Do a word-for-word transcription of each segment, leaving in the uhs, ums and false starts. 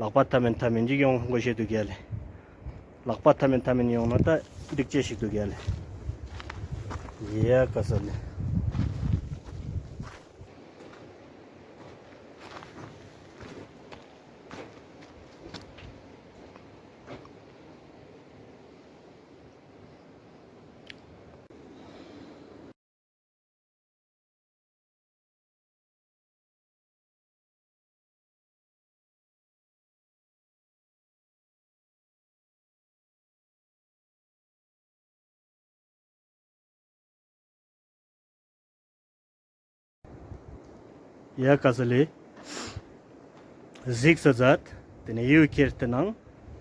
ལག་པ་ཐ་མེན་ཐ་མེན་ཅིག་ཡོང་དགོས་ཤེས་འདུག་ག་ལེ། ལག་པ་ཐ་མེན་ཐ་མེན་ཡོང་ན་ད་འགྲིག་ཅེས་ཤིག་འདུག་ག་ལེ། ཡ་ཀ་ས་ལེ། ཡ་ཀ་ས་ལེ། གཟིགས་ས་མཛད། དེ་ནས་ཡུལ་ཁྱེར་ཏེ་ནང་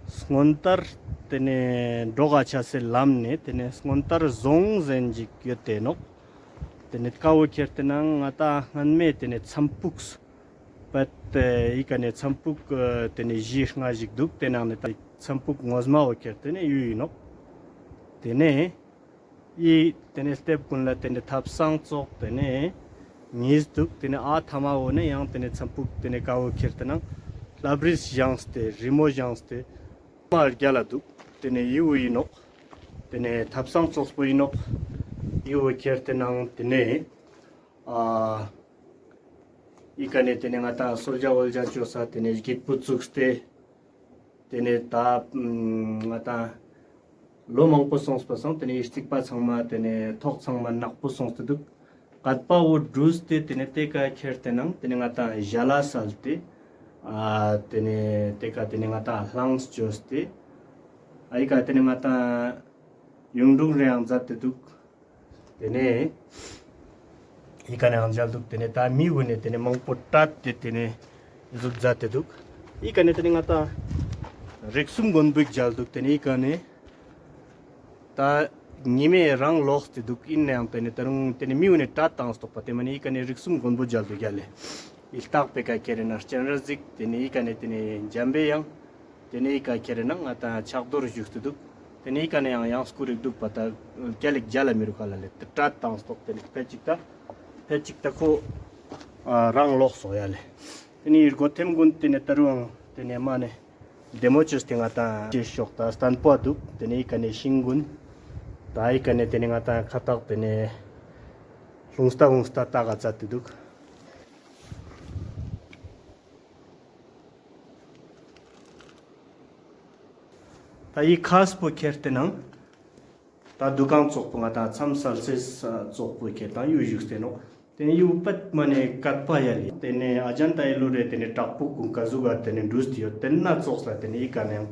སྔོན་ལྟར་དེ་ནས་འགྲོ་ག་ཆ་སའི་ལམ་ནས་དེ་ནས་སྔོན་ལྟར་རྫོང་ཟེར་ཅིག་ཡོད་དེ་ནོག། དེ་ནས་ཀ་བོ་ཁྱེར་ཏེ་ནང་ང་ད་སྔན་མའི་དེ་ནས་མཚམས་ཕུགས་པད་ཡི་ཀ་ནས་མཚམས་ཕུགས་དེ་ནས་བཞི་ལྔ་ཞིག་འདུག། དེ་ནང་ནས་ད་མཚམས་ཕུགས་ངོ་མ་བོ་ཁྱེར་ཏེ་ནས་ཡུལ་ཡིན་ནོག། དེ་ནས་ཡི་དེ་ནས་སྟེབས་ཀུན་ལ་དེ་ནས་ཐབ་ཚང་ཙོགས་དེ་ནས་ཉིས་འདུག། དེ་ནས་ཨ་ཐ་མ་བོ་ནས་ཡང་དེ་ནས་མཚམས་ཕུགས་དེ་ནས་ཀ་བོ་ཁྱེར་ཏེ་ནང་ལྷ་བྲིས་བཞེངས་ཏེ་རི་མོ་བཞེངས་ཏེ་མ་རྒྱལ་ལ་འདུག། དེ་ནས་ཡུལ་ཡིན་ནོག། དེ་ནས་ཐབ་ཚང་ཙོགས་པོ་ཡིན་ནོག། ཡུལ་ཁྱེར་ཏེ་ནང་དེ་ནས་ཨ་ཡི་ཀ་ནས་དེ་ནས་ང་ད་གསོལ་ཇ་འོལ་ཇ་ཅོ་ས་དེ་ནས་སྒྱིད་པུ་བཙུགས་ཏེ། དེ་ནས་ད་ང་ད་ལོ་མང་པོ་སོང་པ་སང་དེ་ནས་རྩིག་པ་ཚང་མ་དེ་ནས་ཐོག་ཚང་མ་ནག་པོ་སོང་སྟེ་འདུག། ཀད་པ་བོ་བྲུས་ཏེ་དེ་ནས་དེ་ཀ་ཁྱེར་ཏེ་ནང་དེ་ནས་ང་ད་ཞལ་ལ་སལ་ཏེ་ཨ་དེ་ནས་དེ་ཀ་དེ་ནས་ང་ད་ལྷངས་བཅོས་ཏེ་ཨ་ཡི་ཀ་དེ་ནས་ང་ད་ཡུངས་འབྲུ་རེའང་མཛད་དེ་འདུག། དེ་ནས་ཡི་ཀ་ནས་ཡང་མཇལ་འདུག། དེ་ནས་ད་མི་གུན་ནས་དེ་ནས་མང་པོ་བྲད་དེ་དེ་ནས་ཟུག་མཛད་དེ་འདུག། ཡི་ཀ་ནས་དེ་ནས་ང་ད་རིགས་གསུམ་མགོན་པོ་མཇལ་འདུག། དེ་ནས་ཡི་ཀ་ནས་ད་ཉི་མ་རང་ལོག་སྟེ་འདུག། ཡིན་ནའང་དེ་ནས་ད་རུང་དེ་ནས་མི་གུན་ནས་བྲད་བཏང་སྟོག་པ་དེ་མ་ནས་ཡི་ཀ་ནས་རིགས་གསུམ་མགོན་པོ་མཇལ་འདུག་ཡ་ལེ། ཡི་སྟག་པའི་ཀ་ཁྱེར་ན་སྤྱན་རས་གཟིགས། དེ་ནས་ཡི་ཀ་ནས་དེ་ནས་འཇམ་པའི་དབྱངས། དེ་ནས་ཡི་ཀ་ཁྱེར་ན་ང་ད་ཕྱག་རྡོར་བཞུགས་ཏེ་འདུག། དེ་ནས་ཡི་ཀ་ནས་ཡང་ཡང་སྐུ་རིགས་འདུག་པ་ད་རྒྱལ་ལེགས་རྒྱལ་ལ་མི་རུ་ཁ་ལ་ལེ་དེ་བྲད་བཏང་སྟོག། དེ་ནས་ཕལ་ཅིག་ད་ཕལ་ཅིག་ད་ཁོ་ཨ་རང་ལོག་སོང་ཡ་ལེ། དེ་ནས་ཡི་སྒོ་ཐེམ་གུན་དེ་ནས་ད་རུང་དེ་ནས་མ་ནས་བདེ་མོ་བཅོས་ཏེ་ང་ད་ཅེས་ཤོག་ད་སྟན་པོ་འདུག། དེ་ནས་ཡི་ཀ་ནས་ཤིང་གུན་ད་ཡི་ཀ་ནས་དེ་ནས་ང་ད་ཁ་བཏགས་དེ་ནས་ལྷུང་སྟ་ལྷུང་སྟ་ད་ག་མཛད་དེ་འདུག། ད་ཡི་ཁ་སྤོ་ཁྱེར་ཏེ་ནང་ད་འདུ་ཁང་ཙོགས་པོ་ང་ད་མཚམས་སལ་སེ་ཙོགས་པོ་ཁྱེར་ཏེ་ཡུལ་བཞུགས་ཏེ་ནོག། དེ་ནས་ཡུལ་པད་མ་ནས་ཀད་པ་ཡ་ལེ། དེ་ནས་ཨ་ཇན་ཏ་ཡི་ལོ་རེ་དེ་ནས་བྲག་ཕུག་གུན་ཀ་ཟུག་ག་དེ་ནས་འབྲུས་ཏེ་ཡོད། དེ་ན་ཙོགས་ལ་དེ་ནས་ཡི་ཀ་ནས་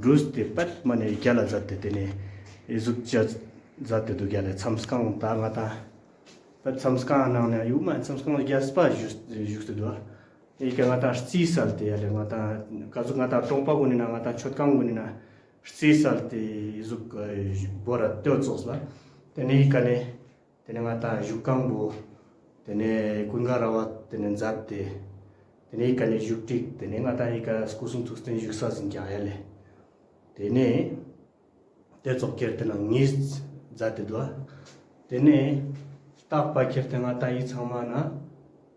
འབྲུས་ཏེ་པད་མ་ནས་རྒྱལ་ལ་མཛད་དེ་དེ་ནས་ཨི་ཟུག་ཅ་མཛད་དེ་འདུག་ཡ་ལེ། མཚམས་ཁང་ད་ང་ད་པད་མཚམས་ཁང་ནང་ནས་ཡུལ་མ་མཚམས་ཁང་རྒྱས་པ་བཞུགས་བཞུགས་ཏེ་འདུག། ཡི་ཀ་ང་ད་རྩི་སལ་ཏེ་ཡ་ལེ། ང་ད་ཀ་ཟུག་ང་ད་གྲོང་པ་གུན་ནི་ན་ང་ད་མཆོད་ཁང་གུན་ནི་ན་རྩི་སལ་ཏེ་ཨི་ཟུག་བོ་ར་ཏེ་ཙོགས་ལ། དེ་ནས་ཡི་ཀ་ནས་དེ་ནས་ང་ད་བཞུགས་ཁང་བོ་དེ་ནས་ཀུན་དགའ་ར་བ་དེ་ནས་མཛད་དེ། དེ་ནས་ཡི་ཀ་ནས་བཞུགས་ཁྲི་དེ་ནས་ང་ད་ཡི་ཀ་སྐུ་གསུང་ཐུགས་རྟེན་བཞུགས་ས་ཟིན་ཀྱང་ཡ་ལེ། དེ་ནས་དེ་ཙོགས་ཁྱེར་ཏེ་ནང་ཉིས་མཛད་དེ་འདུག། དེ་ནས་སྟག་པ་ཁྱེར་ཏེ་ང་ད་ཡི་ཚང་མ་ན་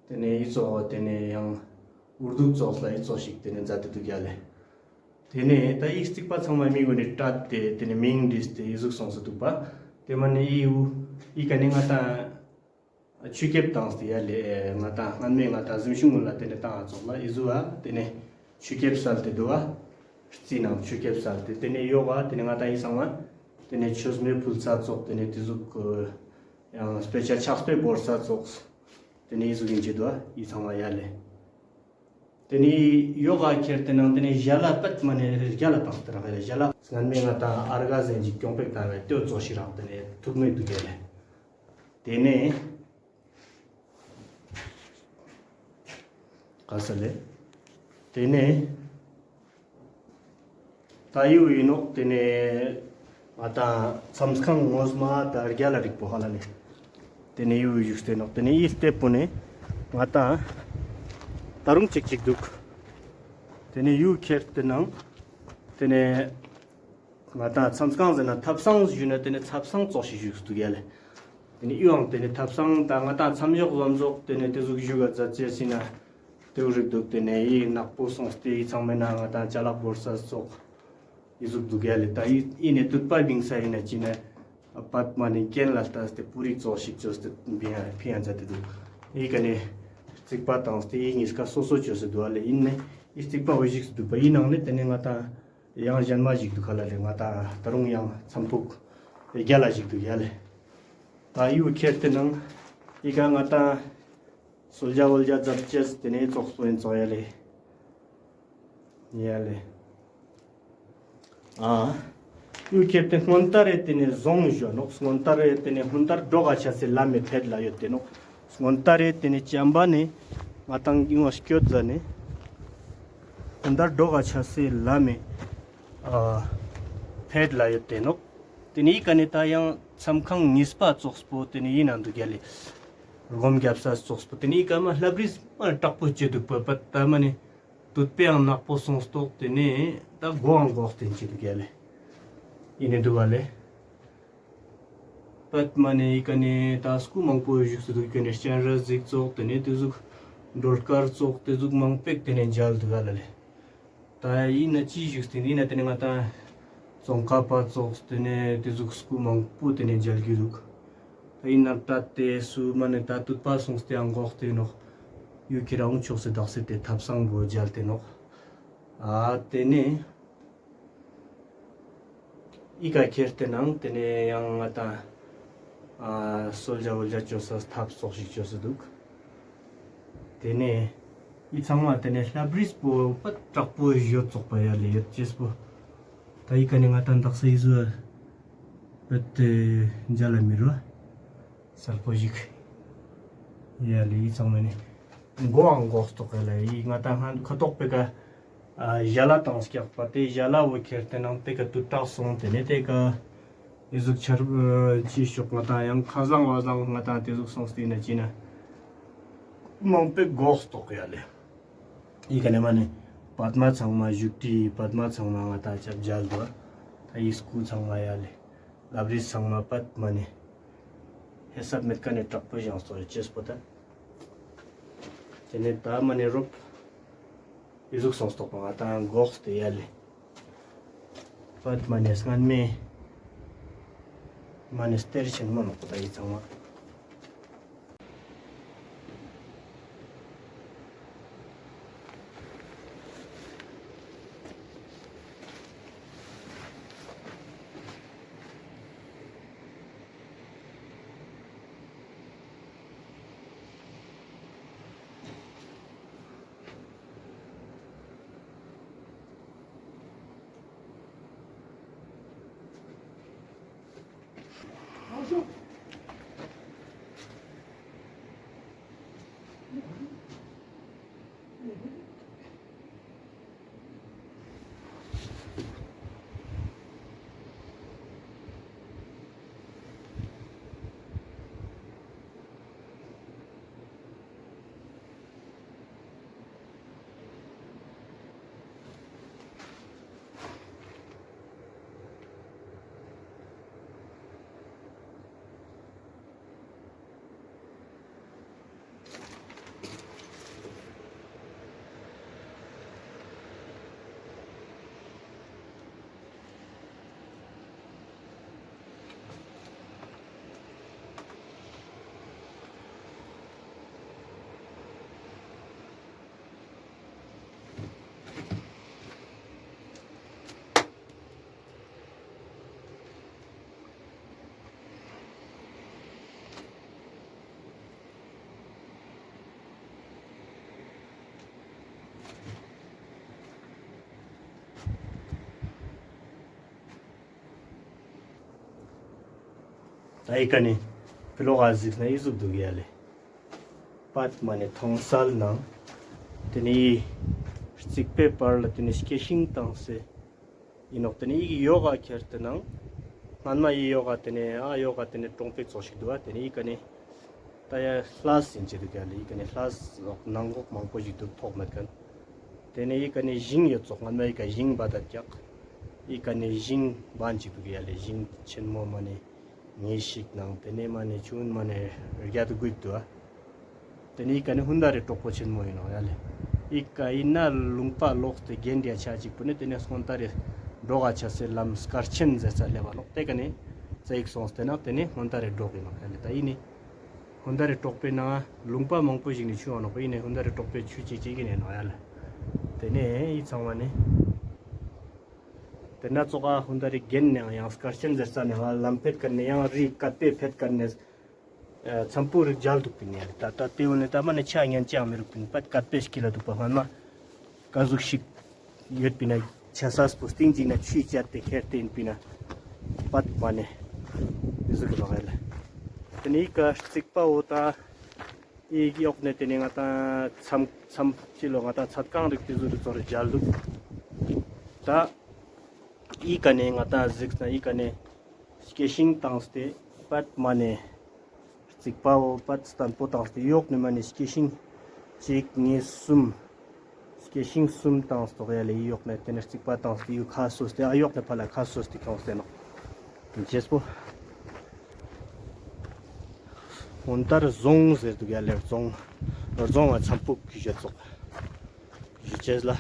དེ་ནས་ཡི་ཙོགས་དེ་ནས་ཡང་འུར་རྡུག་ཙོགས་ལ་ཡི་ཙོགས་ཤིག་དེ་ནས་མཛད་དེ་འདུག་ཡ་ལེ། དེ་ནས་ད་ཡི་རྩིག་པ་ཚང་མ་མི་གུན་ནས་བྲད་དེ་དེ་ནས་མིང་བྲིས་ཏེ་ཡི་ཟུག་སོང་སྟེ་འདུག་པ། དེ་མ་ནས་ཡི་ཡུ་ཡི་ཀ་ནས་ང་ད་ཆུ་ཁེབས་བཏང་སྟེ་ཡ་ལེ། ང་ད་སྔན་མའི་ང་ད་གཟིམ་ཆུང་གུན་ལ་དེ་ནས་བཏང་ཙོགས་ལ་ཡི་ཟུག་ཨ་དེ་ནས་ཆུ་ཁེབས་སལ་ཏེ་འདུག་ཨ། རྩི་ནང་ཆུ་ཁེབས་སལ་ཏེ་དེ་ནས་ཡོག་ག་དེ་ནས་ང་ད་ཡི་ཚང་མ་དེ་ནས་ཆོས་མེ་ཕུལ་ས་ཙོགས་དེ་ནས་དེ་ཟུག་ཡང་སྤེ་ཆ་ཕྱག་དཔེ་བོར་ས་ཙོགས་དེ་ནས་ཡི་ཟུག་ཡིན་ཅེ་འདུག་ཨ་ཡི་ཚང་མ་ཡ་ལེ། དེ་ནས་ཡོག་ག་ཁྱེར་ཏེ་ནང་དེ་ནས་ཞལ་ལ་པད་མ་ནས་རྒྱལ་ལ་བཏང་སྟེ་རག་ཡ་ལེ། ཞལ་ལ་སྔན་མའི་ང་ད་ཨར་ག་ཟེར་ཅིག་གྱོང་པེག་བཏང་བའི་ལྟོས་ཙོགས་ཤིག་རག་དེ་ནས་ཐུག་མེད་འདུག་ཡ་ལེ། དེ་ནས་ག་ས་ལེ། དེ་ནས་ད་ཡུ་ཡིན་ནོག། དེ་ནས་ང་ད་མཚམས་ཁང་ངོ་མ་ད་རྒྱལ་ལ་རིག་པོ་ཧ་ལ་ནས་དེ་ནས་ཡུ་བཞུགས་ཏེ་ནོག། དེ་ནས་ཡི་སྟེ་པོ་ནས་ང་ད་ད་རུང་ཅིག་ཅིག་འདུག། དེ་ནས་ཡུ་ཁྱེར་ཏེ་ནང་དེ་ནས་ང་ད་མཚམས་ཁང་ཟེར་ན་ཐབ་ཚང་ཞུ་ན་དེ་ནས་ཐབ་ཚང་ཙོགས་ཤིག་བཞུགས་འདུག་ཡ་ལེ། དེ་ནས་ཡུའང་དེ་ནས་ཐབ་ཚང་ད་ང་ད་མཚམས་ཞོག་ལམ་ཟོག་དེ་ནས་དེ་ཟུག་བཞུགས་ག་མཛད་ཅེས་ཟེར་ན་ ཏེའུ་རིག་དུག། ཏེ་ནེ་འི་ནག་པོ་སོང་སྟེ་འི་ཚང་མའི་ནང་ང་ཏང་ཅ་ལག་བོར་ས་ཙོགས་འི་ཟུག་དུག་ཡ་ལེ། ཏ་འི་ནེ་དུད་པ་བིང་ས་ཨིན་ན་ཅི་ན་པད་མ་ནེ་གྱེན་ལ་ལྟས་ཏེ་པུ་རིག་ཙོགས་ཤིག་ཅོས་ཏེ་ཕིའ་ཕིའ་ཛད་དེ་དུག། འི་ཀ་ནེ་རྩིག་པ་ཏང་སྟེ་འི་ཉིས་ཀ་སོ་སོ་ཅོས་ཏེ་དུག་ཡ་ལེ། ཨིན་ནེ་འི་རྩིག་པ་འོ་ཞིག་དུག་པ་འི་ནང་ནེ་ཏེ་ནེ་ང་ཏང་ཡང་ཞན་མ་ཞིག་དུག་ག་ལ་ལེ། ང་ཏང་ཏ་རུང་ཡང་མཚམས་ཕུག་རྒྱལ་ལ་ཞིག་དུག་ཡ་ལེ། ཏ་འི་བོ་ཁྱེར་ཏེ་ནང་འི་ཀ་ང་ཏང་སོལ་ཇ་བོལ་ཇ་ཛད་ཅེས་ཏེ་ནེ་ཙོགས་པོ་ཨིན་ཙོགས་ཡ་ལེ། ཡ་ལེ། ཨ་འི་བོ་ཁྱེར་ཏེ་སྔོན་ལྟར་རེ་ཏེ་ནེ་ཟོང་ཞོ་ནོག། སྔོན་ལྟར་རེ་ཏེ་ནེ་སྔོན་ལྟར་དྲོ་ག་ཆ་སེ་ལམ་མེ་ཕེད་ལ་ཡོད་ཏེ་ནོག། སྔོན་ལྟར་རེ་ཏེ་ནེ་ཅམ་པ་ནེ་ང་ཏང་ཨིན་བ་སྐྱོད་ཟ་ནེ་སྔོན་ལྟར་དྲོ་ག་ཆ་སེ་ལམ་མེ་ཨ་ཕེད་ལ་ཡོད་ཏེ་ནོག། ཏེ་ནེ་འི་ཀ་ནེ་ཏ་ཡང་མཚམས་ཁང་ཉིས་པ་ཙོགས་པོ་ཏེ་ནེ་ཨིན་ན་དུག་ཡ་ལེ། སྒོམ་རྒྱབ་ས་ཙོགས་པོ་ཏེ་ནེ་འི་ཀ་མ་ལྷབ་རིས་མ་དྲག་པོ་ཅོས་དུག་པ་པད་ཏ་མ་ནེ་དུད་པའང་ནག་པོ་སོང་སྟོག། ཏེ་ནེ་ཏ་གོའང་གོག་སྟེ་ཅི་དུག་ཡ་ལེ། ཨིན་ནེ་དུག་ག་ལེ། པད་མ་ནེ་འི་ཀ་ནེ་ཏ་སྐུ་མང་པོ་ཞུགས་སུ་དུག། ཀ་ནེ་སྤྱན་རས་གཟིགས་ཙོགས་ཏེ་ནེ་ཏེ་ཟུག་སྒྲོལ་དཀར་ཙོགས་ཏེ་ཟུག་མང་པོ་ཏེ་ནེ་མཇལ་དུག་ག་ལ་ལེ། ཏ་ཨིན་ན་ཅི་ཞུགས་སྟེ་ཨིན་ན་ཏེ་ནེ་ང་ཏང་ཙོང་ཁ་པ་ཙོགས་ཏེ་ནེ་ཏེ་ཟུག་སྐུ་མང་པོ་ཏེ་ནེ་མཇལ་གྱི་དུག། ཏ་ཨིན་ན་ཏ་ཏེ་སུ་མ་ནེ་ཏ་དུད་པ་སོང་སྟེ་ཡང་གོག་སྟེ་ནོག། ཡུ་ཁྱེ་རང་ཕྱོགས་སེ་དག་སེ་ཏེ་ཐབ་ཚང་བོ་མཇལ་ཏེ་ནོག། ཨ་ཏེ་ནེ་འི་ཀ་ཁྱེར་ཏེ་ནང་ཏེ་ནེ་ཡང་ང་ཏང་ཨ་སོལ་ཇ་བོལ་ཇ་ཅོ་ས་ཐབ་ཙོགས་ཤིག་ཅོས་སུ་དུག། ཏེ་ནེ་འི་ཚང་མ་ཏེ་ནེ་ལྷབ་རིས་པོ་པད་དྲག་པོ་ཡོད་ཙོགས་པ་ཡ་ལེ་ཡོད་ཅེས་པོ། ཏ་འི་ཀ་ནེ་ང་ཏང་དག་ས་འི་ཟུག་པད་ཏེ་མཇལ་ལ་མི་རུ་སལ་པོ་ཞིག་ཡ་ལེ། འི་ཚང་མ་ནེ་གོའང་གོག་སྟོག་ཡ་ལེ། འི་ང་ཏང་ཁ་ཁ་ཐོག་པེ་ཀ་ཨ་ཞལ་ལ་ཏང་སྐྱག་པ་ཏེ་ཞལ་ལ་བོ་ཁྱེར་ཏེ་ནང་ཏེ་ཀ་དུད་དྲག་སོང་། ཏེ་ནེ་ཏེ་ཀ་འི་ཟུག་ཆར་ཅི་ཤོག་ང་ཏང་ཡང་ཁ་ཟང་བ་ཟང་ང་ཏང་ཏེ་ཟུག་སོང་སྟེ་ན་ཅི་ན་མང་པོ་གོག་སྟོག་ཡ་ལེ། འི་ཀ་ནེ་མ་ནེ་པད་མ་ཚང་མ་བཞུགས་ཁྲི་པད་མ་ཚང་མ་ང་ཏང་ཅབ་མཇལ་དུག། ཏ་འི་སྐུ་ཚང་མ་ཡ་ལེ་ལྷབ་རིས་ཚང་མ་པད་མ་ནེ་ཧེ་སབ་མེད་ཀ་ནེ་དྲག་པོ་ཞིག་སོང་ཅེས་པོ་ཏ། ཏེ་ནེ་ཏ་མ་ནེ་རོབ་འི་ཟུག་སོང་སྟོག་པ་ང་ཏང་གོག་སྟེ་ཡ་ལེ། པད་མ་ནེ་སྔན་མེ་མ་ནེ་སྟེར་ཆེན་མོ་ནོག་པ་ཏ་འི་ཚང་མ། ཏ་འི་ཀ་ནེ་ཕི་ལོག་ག་གཟིགས་ན་འི་ཟུག་དུག་ཡ་ལེ། པད་མ་ནེ་ཐོང་སལ་ནང་ཏེ་ནེ་འི་རྩིག་པའི་བར་ལ་ཏེ་ནེ་སྐྱེ་ཤིང་ཏང་སེ་ཨིན་ནོག། ཏེ་ནེ་འི་ཡོག་ག་ཁྱེར་ཏེ་ནང་སྔན་མ་འི་ཡོག་ག་ཏེ་ནེ་ཨ་ཡོག་ག་ཏེ་ནེ་ཀྲོང་པེ་ཙོགས་ཤིག་དུག་པ། ཏེ་ནེ་འི་ཀ་ནེ་ཏ་ཡ་ལྷས་ཨིན་ཅེ་དུག་ཡ་ལེ། འི་ཀ་ནེ་ལྷས་ནང་གོག་མང་པོ་ཞིག་དུག་ཐོག་མེད་ཁན། ཏེ་ནེ་འི་ཀ་ནེ་ཞིང་ཡོད་ཙོག། སྔན་མ་འི་ཀ་ཞིང་བ་ད་ཀྱག། འི་ཀ་ནེ་ཞིང་བན་ཅིག་དུག་ཡ་ལེ། ཞིང་ཆེན་མོ་མ་ནེ་ཉིས་ཤིག་ནང་ཏེ་ནེ་མ་ནེ་ཆུན་མ་ནེ་རྒྱ་དུ་གུད་དུག་ཨ། ཏེ་ནེ་འི་ཀ་ནེ་ཧུན་དར་རི་གྲོག་པོ་ཆེན་མོ་ཨིན་ནོག་ཡ་ལེ། ཨི་ཀ་ཨིན་ན་ལུང་པ་ལོགས་ཏེ་གན་རི་ཡ་ཆ་ཅིག་པོ་ནེ་ཏེ་ནེ་སྔོན་ཏ་རེ་འབྲོག་ག་ཆ་སེ་ལམ་སྐར་ཆེན་ཟེར་ས་ལེབ་བ་ནོག། ཏེ་ཀ་ནེ་ཙ་ཡིག་སོང་སྟེ་ན་ཏེ་ནེ་སྔོན་ཏ་རེ་འབྲོག་ཨིན་ནོག་ཡ་ལེ། ཏ་ཨིན་ནི་སྔོན་ཏ་རེ་འབྲོག་པའི་ནང་ལུང་པ་མང་པོ་ཞིག་ནེ་ཆུ་ཡོང་ནོག་པ། ཨིན་ནི་སྔོན་ཏ་རེ་འབྲོག་པའི་ཆུ་ཅིག་ཅིག་ཨིན་ནོག་ཡ་ལེ། ཏེ་ནེ་ཨི་ཚང་མ་ནེ་ཏེ་ན་ཙོགས་ཨ་སྔོན་ཏ་རེ་གན་ནེ་ཡང་སྐར་ཆེན་ཟེར་ས་ནེ་ཡང་ལམ་ཕེད་ཀ་ནེ་ཡང་རི་ཀད་པེ་ཕེད་ཀ་ནེ་ཨ་ཚམ་པུ་རིག་ཇལ་དུག་པིན་ཡ་ལེ། ཏ་ཏ་ཏེ་འོ་ནེ་ཏ་མ་ནེ་ཆ་ཉན་ཅང་མི་རུག་པིན། པད་ཀད་པེ་ཤིག་ལ་དུག་པ་སྔན་མ་ཀ་ཟུག་ཤིག་ཡོད་པིན་ན་ཆ་ས་སྤུ་སྟིང་ཅིག་ན་ཆུའི་ཅད་ཏེ་ཁྱེར་ཏེ་ཨིན་པིན་ན་པད་མ་ནེ་ཏེ་ཟུག་གི་ལོག་ཡ་ལེ། ཏེ་ནེ་ཨི་ཀ་རྩིག་པ་བོ་ཏ་ཨི་ཡོག་ནེ་ཏེ་ནེ་ང་ཏང་ཚམ་ཚམ་ཅི་ལོ་ང་ཏང་ཚད་ཀང་རིག་ཏེ་ཟུག་རིག་ཙོགས་རེ་ཇལ་དུག། ཏ་ཨི་ཀ་ནེ་ང་ཏང་ཟིགས་ན་ཨི་ཀ་ནེ་སྐྱེ་ཤིང་ཏངས་ཏེ་པད་མ་ནེ་རྩིག་པ་བོ་པད་སྟན་པོ་ཏངས་ཏེ་ཡོག་ནེ་མ་ནེ་སྐྱེ་ཤིང་ཅིག་ཉིས་སུམ་སྐྱེ་ཤིང་སུམ་ཏངས་ཏོག་ཡ་ལེ། ཨི་ཡོག་ནེ་ཏེ་ནེ་རྩིག་པ་ཏངས་ཏེ་ཡུ་ཁ་སོས་ཏེ་ཨ་ཡོག་ནེ་ཕ་ལ་ཁ་སོས་ཏེ་ཁྱོངས་ཏེ་ནོག། ཅེས་པོ་སྔོན་ཏ་རེ་རྫོང་ཟེར་དུག་ཡ་ལེ། རྫོང་རྫོང་བ་ཚམ་པུག་གི་ཞེ་ཙོགས་ཞེ་ཅེས་ལ།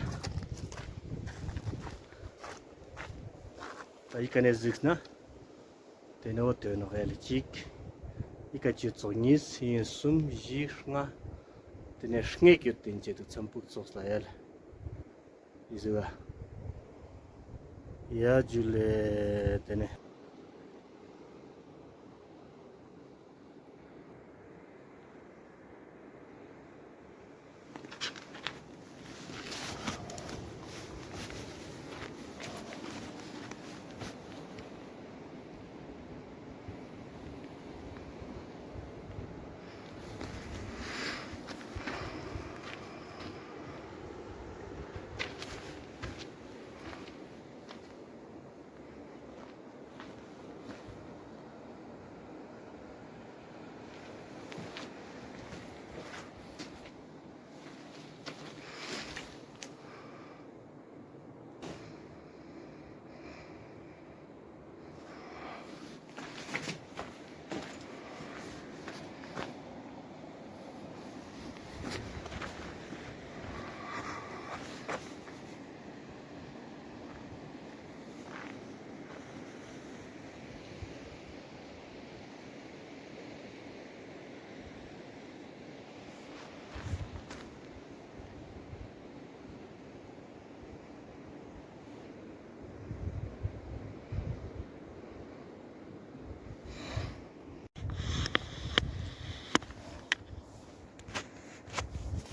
ཏ་ཨི་ཀ་ནེ་ཟིགས་ན་ཏེ་ནེ་འོ་ཏེ་ནོག་ཡ་ལེ། ཅིག་ཨི་ཀ་ཅི་ཙོགས་ཉིས་ཨིན་སུམ་བཞི་ལྔ། ཏེ་ནེ་སྔེག་ཡོད་ཏེ་ཨིན་ཅེ་དུག་ཚམ་པུག་ཙོགས་ལ་ཡ་ལེ། ཨི་ཟུག་ག་ཡ་ཇུ་ལེ། ཏེ་ནེ།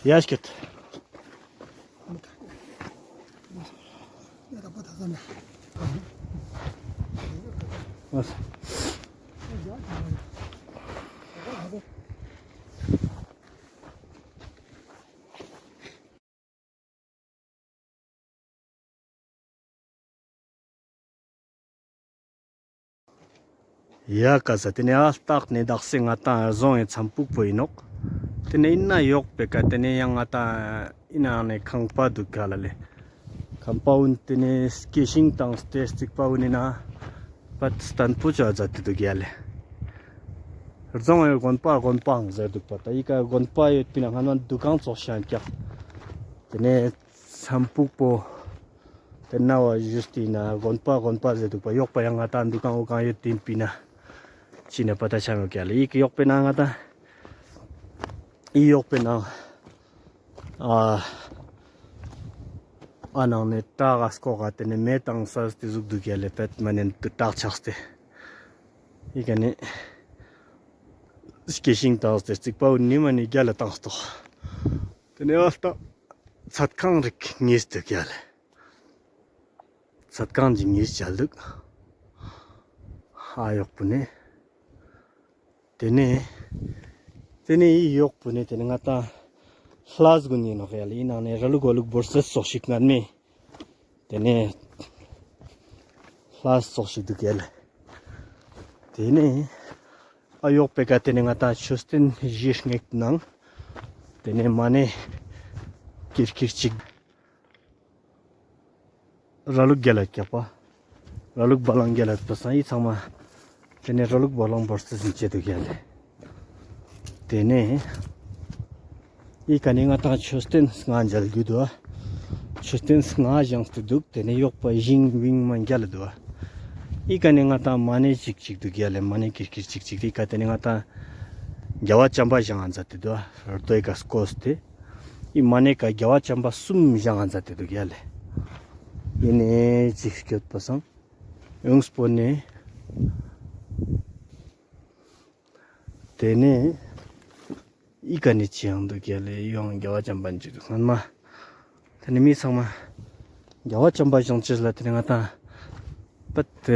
ཡ་ཤེད། ཡ་ཀ་ས་ཏེ་ནེ་ཨ་སྟག་ནེ་དག་ས་ང་ཏང་རྫོང་ངི་ཚམ་པུག་པོ་ཨིན་ནོག། ཏེ་ནེ་ཨིན་ན་ཡོག་པེ་ཀ་ཏེ་ནེ་ཡང་ང་ཏང་ཨིན་ན་ནེ་ཁང་པ་དུག་ག་ལ་ལེ། ཁང་པ་འོ་ན་ཏེ་ནེ་སྐྱེ་ཤིང་ཏངས་ཏེ་རྩིག་པ་འོ་ན་ཨིན་ན་པད་སྟན་པོ་ཅོ་ཛད་དེ་དུག་ཡ་ལེ། རྫོང་ངི་དགོན་པ་དགོན་པའང་ཟེར་དུག་པ། ཏ་ཨི་ཀ་དགོན་པ་ཡོད་པིན་ན་སྔན་མ་དུ་ཀང་ཙོགས་ཤིག་ཀྱག། ཏེ་ནེ་ཚམ་པུག་པོ་ཏེ་ན་བ་ཞུས་ཏེ་ན་དགོན་པ་དགོན་པ་ཟེར་དུག་པ། ཡོག་པ་ཡང་ང་ཏང་དུ་ཀང་འོ་ཀང་ཡོད་ཏེ་ཨིན་པིན་ན་ཅི་ནེ་པ་ཏ་ཆ་མེད་ཀྱག་ལེ། ཨི་ཀ་ཡོག་པེ་ན་ང་ཏང་ཨི་ཡོག་པེ་ན་ཨ་ཨ་ནང་ནེ་བྲག་ག་སྐོར་ག་ཏེ་ནེ་མེ་ཏང་ས་ཏེ་ཟུག་དུག་ཡ་ལེ། པད་མ་ནེ་དུ་བྲག་ཆགས་ཏེ་ཨི་ཀ་ནེ་སྐྱེ་ཤིང་ཏངས་ཏེ་རྩིག་པ་འོ་ན་ཨིན་ན་མ་ནེ་རྒྱལ་ལ་ཏངས་ཏོག། ཏེ་ནེ་ཨ་སྟག་ཚད་ཀང་རིག་ཉིས་དུག་ཡ་ལེ། ཚད་ཀང་ཅིག་ཉིས་ཅལ་དུག། ཨ་ཡོག་པོ་ནེ། ཏེ་ནེ་ཏེ་ནེ་ཨི་ཡོག་པོ་ནེ་ཏེ་ནེ་ང་ཏང་ལྷ་ས་གུན་ཨིན་ནོག་ཡ་ལེ། ཨི་ནང་ནེ་ར་ལུག་བ་ལུག་བོར་སེ་ཙོགས་ཤིག་སྔན་མེ། ཏེ་ནེ་ལྷ་ས་ཙོགས་ཤིག་དུག་ཡ་ལེ། ཏེ་ནེ་ཨ་ཡོག་པེ་ཀ་ཏེ་ནེ་ང་ཏང་མཆོད་རྟེན་བཞི་སྔེག་ཏེ་ནང་ཏེ་ནེ་མ་ནེ་ཀིར་ཀིར་ཅིག་ར་ལུག་རྒྱལ་ལ་ཀྱག་པ། ར་ལུག་བ་ལང་རྒྱལ་ལ་པ་སང་ཨི་ཚང་མ་ཏེ་ནེ་ར་ལུག་བ་ལང་བོར་སེ་ཟིན་ཅེ་དུག་ཡ་ལེ། ཏེ་ནེ་ ཨི་ཀ་ནེ་ང་ཏང་མཆོད་རྟེན་ལྔ་མཇལ་རྒྱུ་དུག། མཆོད་རྟེན་ལྔ་བཞེངས་ཏེ་དུག། ཏེ་ནེ་ཡོག་པ་ཞིང་བིང་མ་རྒྱལ་ལ་དུག། ཨི་ཀ་ནེ་ང་ཏང་མ་ཎི་ཅིག་ཅིག་དུག་ཡ་ལེ། མ་ཎི་ཀིར་ཀིར་ཅིག་ཅིག་ཏེ་ཨི་ཀ་ཏེ་ནེ་ང་ཏང་རྒྱལ་བ་བྱམས་པ་བཞེངས་ས་མཛད་དེ་དུག། རྡོ་ཨི་ཀ་སྐོས་ཏེ་ཨི་མ་ཎི་ཀ་རྒྱལ་བ་བྱམས་པ་གསུམ་བཞེངས་ས་མཛད་དེ་དུག་ཡ་ལེ། ཨི་ནེ་ཅིག་སྐྱོད་པ་སང་ཡོངས་པོ་ནེ། ཏེ་ནེ་ཨི་ཀ་ནེ་ཅི་ཡང་དུག་ཡ་ལེ། ཡོང་རྒྱལ་བ་བྱམས་པ་ཅིག་དུག་སྔན་མ། ཏེ་ནེ་མི་ཚང་མ་རྒྱལ་བ་བྱམས་པ་བཞེངས་ཅེས་ལ་ཏེ་ནེ་ང་ཏང་པད་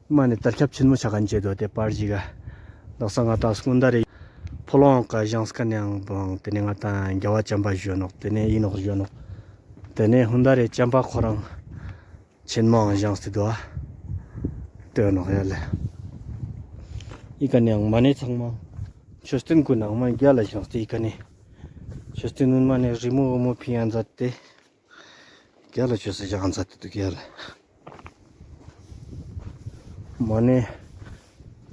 མ་ནེ་དར་ཁྱབ་ཆེན་མོ་ཆ་ཁན་ཅིག་དུག། ཏེ་པར་ཞིག་ག་དག་ས་ང་ཏང་སྔོན་ད་རེ་ཕོ་ལོང་ཀ་བཞེངས་ཁན་ཡང་བང་ཏེ་ནེ་ང་ཏང་རྒྱལ་བ་བྱམས་པ་ཞུ་ནོག། ཏེ་ནེ་ཨིན་ནོག་ཞུ་ནོག། ཏེ་ནེ་སྔོན་ད་རེ་བྱམས་པ་ཁོ་རང་ཆེན་མོའང་བཞེངས་ཏེ་དུག་ཨ། ལྟོས་ནོག་ཡ་ལེ། ཨི་ཀ་ནེ་ཡང་མ་ཎི་ཚང་མ་མཆོད་རྟེན་གུན་ནང་མ་རྒྱལ་ལ་བཞེངས་ཏེ་ཨི་ཀ་ནེ་མཆོད་རྟེན་གུན་མ་ནེ་རི་མོ་འོ་མོ་ཕིང་ཡང་མཛད་དེ་རྒྱལ་ལ་ཆོས་སུ་བཞེངས་མཛད་དེ་དུག་ཡ་ལེ། མ་ཎི་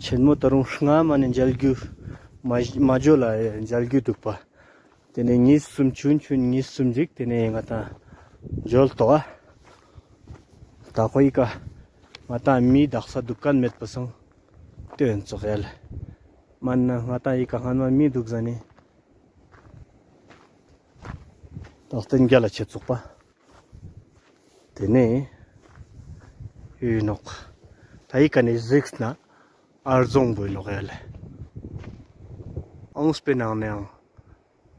ཆེན་མོ་ད་རུང་ལྔ་མ་ནེ་མཇལ་རྒྱུ་མ་མ་འཇོལ་ལ་མཇལ་རྒྱུ་དུག་པ། ཏེ་ནེ་ཉིས་སུམ་ཆུན་ཆུན་ཉིས་སུམ་ཞིག་ཏེ་ནེ་ང་ཏང་འཇོལ་ཏོག་ཨ། ད་ཁོ་ཨི་ཀ་ང་ཏང་མི་དག་ས་དུག་ཁན་མེད་པ་སང་ལྟོས་ཙོག་ཡ་ལེ། མན་ན་ང་ཏང་ཨི་ཀ་སྔན་མ་མི་དུག་ཟ་ནེ་དག་སྟེ་རྒྱལ་ལ་ཆེ་ཙོག་པ། ཏེ་ནེ་ཡོད་ནོག། ད་ཨི་ཀ་ནེ་གཟིགས་ན་ཨར་རྫོང་པོ་ཨིན་ནོག་ཡ་ལེ། ཨང་སྤེ་ནང་ནེ་ཡང་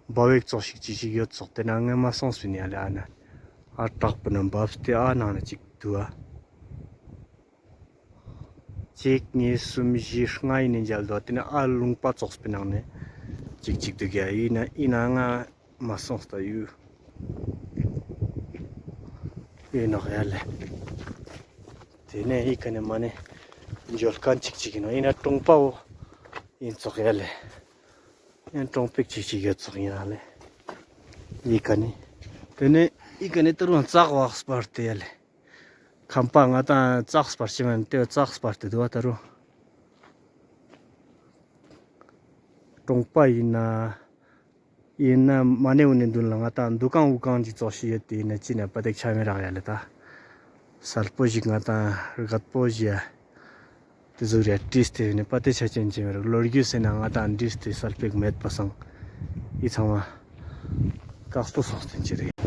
འབབ་བེག་ཙོགས་ཤིག་ཅིག་ཅིག་ཡོད་ཙོག། ཏེ་ནེ་ངས་མ་སོང་སྤེ་ནེ་ཡ་ལེ། ཨ་ན་ཨ་དྲག་པོ་ནེ་འབབ་སྟེ་ཨ་ནང་ནེ་ཅིག་དུག་ཨ། ཅིག་ཉིས་སུམ་བཞི་ལྔ་ཨི་ནེ་མཇལ་དུག། ཏེ་ནེ་ཨ་ལུང་པ་ཙོགས་པའི་ནང་ནེ་ཅིག་ཅིག་དུག་ཡ། ཨི་ན་ཨི་ན་ང་མ་སོང་སྟེ་ཡོད། ཨིན་ནོག་ཡ་ལེ། ཏེ་ནེ་ཨི་ཀ་ནེ་མ་ནེ་འཇོལ་ཁན་ཅིག་ཅིག་ཨིན་ནོག། ཨི་ན་གྲོང་པ་བོ་ཨིན་ཙོག་ཡ་ལེ། ཡང་གྲོང་པེག་ཅིག་ཅིག་ཡོད་ཙོག་ཨིན་ཡ་ལེ། ཨི་ཀ་ནེ། ཏེ་ནེ་ཨི་ཀ་ནེ་ད་རུང་ཙག་བག་སྤར་ཏེ་ཡ་ལེ། ཁམས་པ་ང་ཏང་ཙག་སྤར་ཅེས་མན་ཏེ་ཙག་སྤར་ཏེ་དུག་པ་ད་རུང་། གྲོང་པ་ཨིན་ན་ཨིན་ན་མ་ནེ་འུ་ནེ་དུན་ལ་ང་ཏང་དུ་ཀང་འུ་ཀང་ཅིག་ཙོགས་ཤིག་ཡོད་དེ་ཨིན་ན་ཅི་ན་པ་ཏེག་ཆ་མི་རག་ཡ་ལེ་ད། སལ་པོ་ཞིག་ང་ཏང་རྒད་པོ་ཞིག་ཡ། ཏེ་ཟུག་རེ་བྲིས་ཏེ་ནེ་པ་ཏེ་ཆ་ཅན་ཅན་མེད་རག། ལོ་རྒྱུས་ཟེར་ན་ང་ཏང་བྲིས་ཏེ་སལ་པེག་མེད་པ་སང་། ཨི་ཚང་མ་ཀག་སྤོ་སོང་སྟེ་ཅི་རེད།